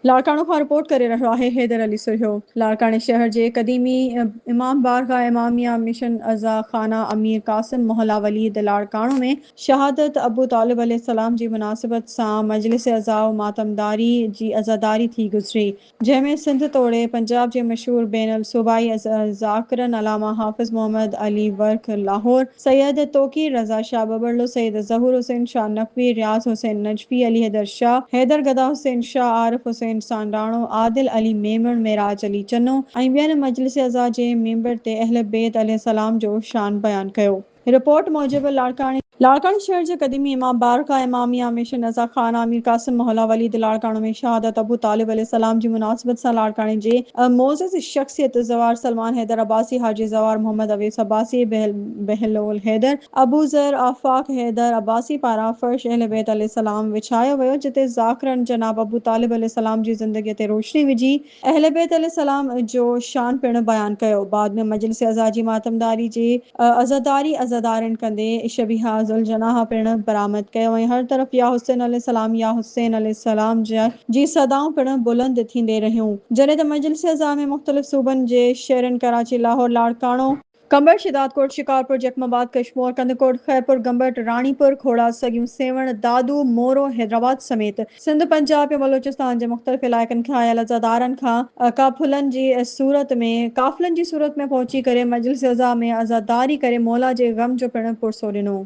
لاڙڪاڻو کان رپورٽ ڪري رهيو آهي حيدر علي سرهيو. لاڙڪاڻي شهر جي قديمي امام بارگاهه اماميه مشن عزا خانه امير قاسم محله وليد لاڙڪاڻو ۾ شهادت ابو طالب عليه السلام جي مناسبت سان مجلس عزا و ماتمداري جي عزاداري ٿي گذري جنهن ۾ سنڌ توڙي پنجاب جي مشهور بين الصوبائي ذاڪرن علامه حافظ محمد علي ورک لاهور، سيد توقير رضا شاهه ٻٻرلو، سيد ظهور حسين شاهه نقوي، رياض حسين نجفي، علي حيدر شاهه، حيدر گدا حسين شاهه، عارف حسين سانڊاڻو، عادل علي ميمڻ، معراج علي چنو ۽ ٻين مجلس عزا جي ميمبر تي اهل بيت عليه السلام جو شان بيان ڪيو. رپورٽ موجب لاڙڪاڻي لاڙڪاڻي شهر جي قديمي امام بارگاهه اماميه مشن عزا خانه امير قاسم محله وليد لاڙڪاڻو ۾ شهادت ابو طالب عليه السلام جي مناسبت سان لاڙڪاڻي جي معزز شخصيت زوار سلمان حيدر عباسي، حاجي زوار محمد اويس عباسي، بهلول حيدر، ابوذر آفاق حيدر عباسي پاران فرش اهل بيت عليه السلام وڇايو ويو جتي ذاڪرن جناب ابو طالب عليه السلام جي زندگي تي روشني وجهي اهل بيت عليه السلام جو شان پڻ بيان ڪيو. بعد ۾ مجلس عزا جي ماتمداري جي عزاداري عزادارين ڪندي شبيهه ذوالجناح پڻ برآمد ڪيو ۽ هر طرف يا حسين عليه السلام يا حسين عليه السلام جي صدائون پڻ بلند ٿيندي رهيون. جڏهن ته مجلس عزا ۾ مختلف صوبن جي شهرن ڪراچي، لاهور، لاڙڪاڻو، قمبر، شھدادڪوٽ، شڪارپور، جيڪب آباد، ڪشمور، ڪنڌڪوٽ، خيرپور، گمبٽ، راڻيپور، کوڙا، سڳيون، سيوهڻ، دادو، مورو، حيدرآباد سميت سنڌ، پنجاب ۽ بلوچستان جي مختلف علائقن کان آيل عزادارن کان قافلن جي صورت ۾ قافلن جي صورت ۾ پهچي ڪري مجلس عزا ۾ عزاداري ڪري مولا جي غم جو پڻ پرسو ڏنو.